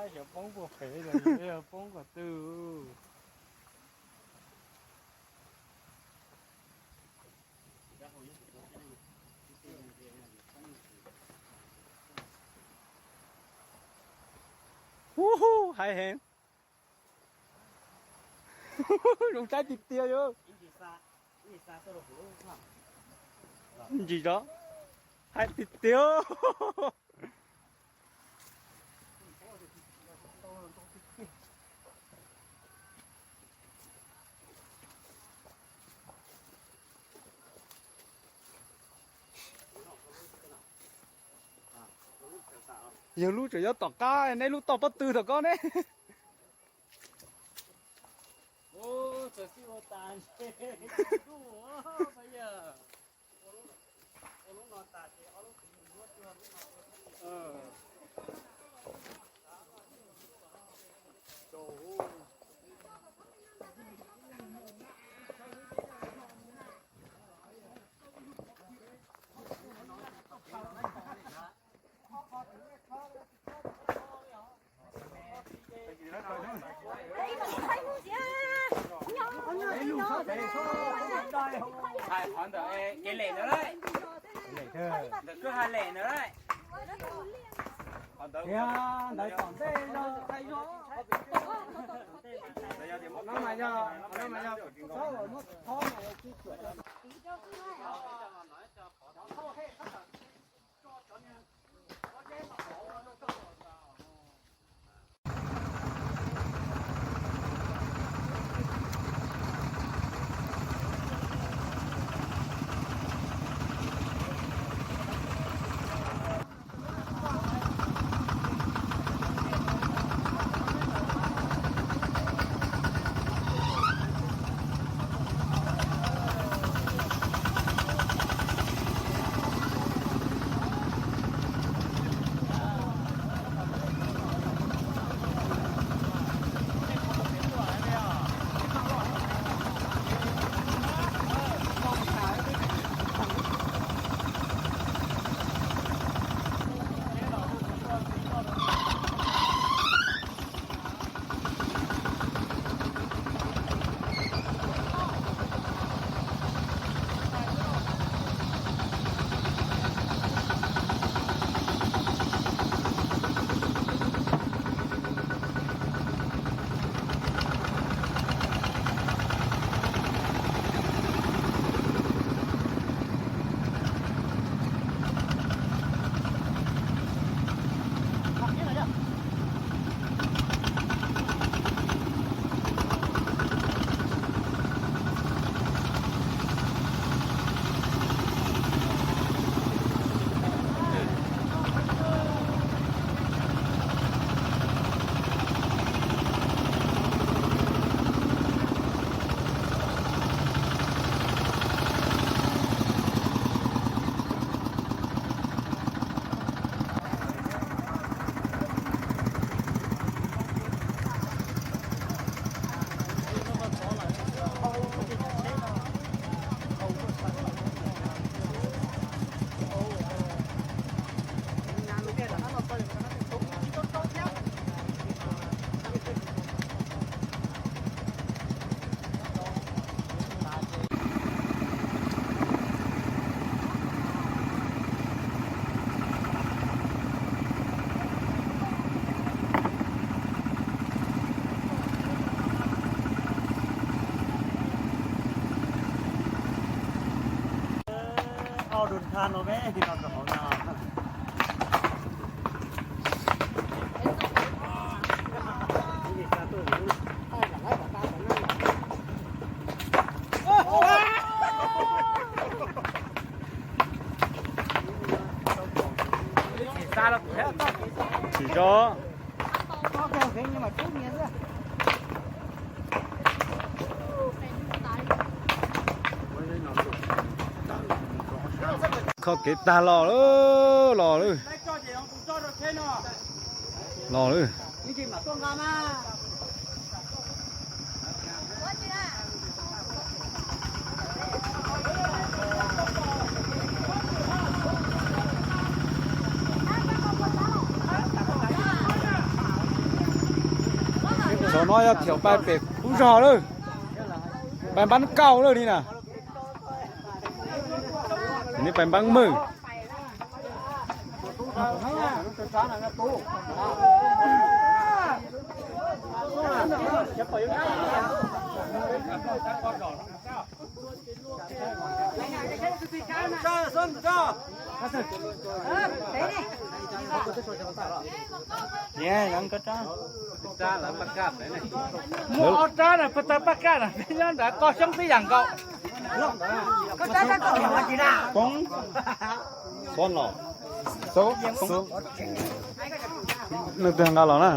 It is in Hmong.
Xyov poob puas phem los yog poob qhov twg. Hu hu, hais heev. Zoo saib tiag tiag yog. Ntsis tso, hais tiag tiag. Yog lub tseem nyob tom qab, neb lub toj pob tw tom ko ne. Hais qhov ntawd kev lem ntawd lauj. Ntawm kwj ha lem ntawd lauj. Qhov ntawd, ntawd tom ntej no. Qhov no mas yog, qhov no mas yog txhob muab thob mas yog tsib cuam. Ob dua thaj no peb no rau hauv no. Tsis tso. Kho kev tag los lawm, los lawm. Los lawm. No yog thiaum pais pem qub zog lawm, pais npab kauj lawm li na. Nej pais npab mawj. Muaj ob rab na, pag tag paj kaj na, peb nyob nrad qoj xyoob tib yam nkaus. Poob. Xub los, xub, xub. Nws twg nqa los na?